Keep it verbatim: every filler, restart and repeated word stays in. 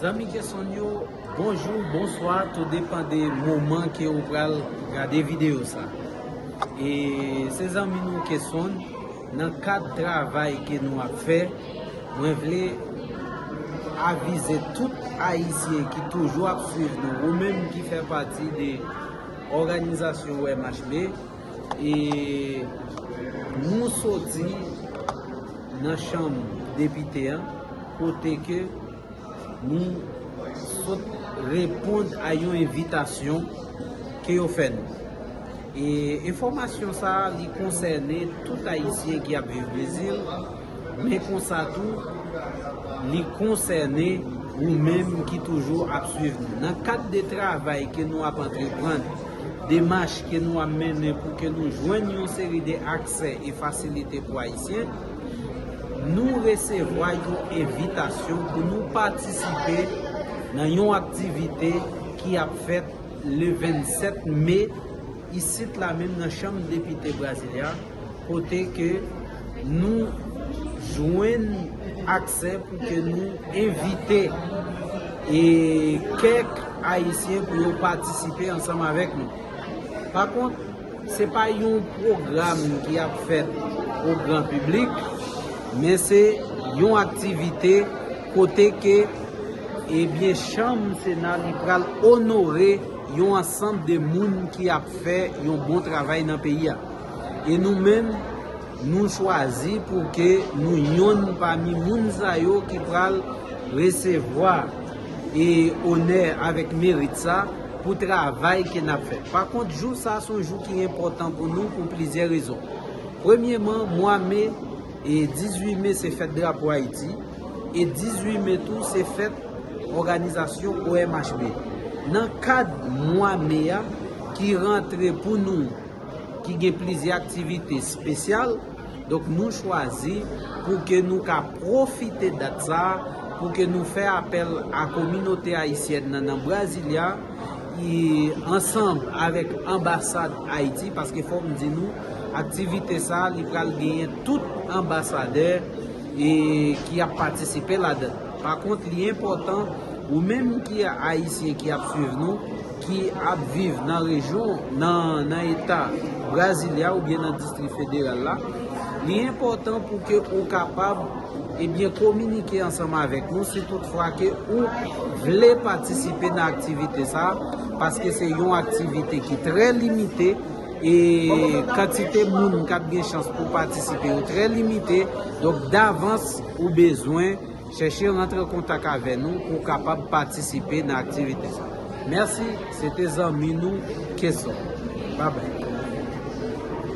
Zanmi Kesonn yo, bonjou, bonswa, tou depann de moman ke ou pral gade videyo sa. E se zanmi nou Kesonn, nan kad travay ke nou ap fè, mwen vle avize tout Ayisyen ki toujou ap swiv nou, ou menm ki fè pati de òganizasyon O M H B, e nou soti nan chanm depite an, kote ke nou sot reponn a yon envitasyon ke yo fè nou. E enfòmasyon sa a, li konsène tout Ayisyen ki ap viv Brezil, men konsa tou, li konsène ou menm ki toujou ap swiv nou. Nan kad de travay ke nou ap antreprann, demach ke nou ap mennen pou ke nou jwenn yon seri de aksè e fasilite pou Ayisyen, nou resevwa yon envitasyon pou nou patisipe nan yon aktivite ki ap fèt le vennsèt me, isit la menm nan chanm depite Brasilia, kote ke nou jwenn aksè pou ke nou envite e kèk Ayisyen pou yo patisipe ansanm avèk nou. Pa kont, se pa yon pwogram ki ap fèt o gran piblik, men se yon aktivite kote ke, ebyen, chanm Sena li pral onore yon ansanm de moun ki ap fè yon bon travay nan peyi a. E nou menm, nou chwazi pou ke nou yonn pami moun sa yo ki pral resevwa e onè avèk merit sa pou travay ke n ap fè. Pa kont, jou sa se yon jou ki enpòtan pou nou pou plizyè rezon. Premyeman, mwa me, e dizuit me se fèt drapo Ayiti, e dizuit me tou se fèt òganizasyon O M H B. Nan kad mwa me a, ki rantre pou nou, ki gen plizyè aktivite espesyal, donk nou chwazi pou ke nou ka pwofite dat sa a, pou ke nou fè apèl a kominote ayisyèn nan, nan Brasilia, e ansanm avèk anbasad Ayiti, paske fò m di nou, aktivite sa a, li pral genyen tout anbasadè e ki ap patisipe ladan. Pa kont, li enpòtan, ou menm ki ayisyen ki ap swiv nou, ki ap viv nan rejyon, nan, nan eta Brasilia oubyen nan distri federal la, li enpòtan pou ke ou kapab, ebyen, kominike ansanm avèk nou si toutfwa ke ou vle patisipe nan aktivite sa a, paske se yon aktivite ki trè limite e kantite moun k ap gen chans pou patisipe yo trè limite. Donk, davans, ou bezwen chèche rantre an kontak avè nou pou w kapab patisipe nan aktivite sa. Mèsi, se te zanmi nou Kesonn. Babay.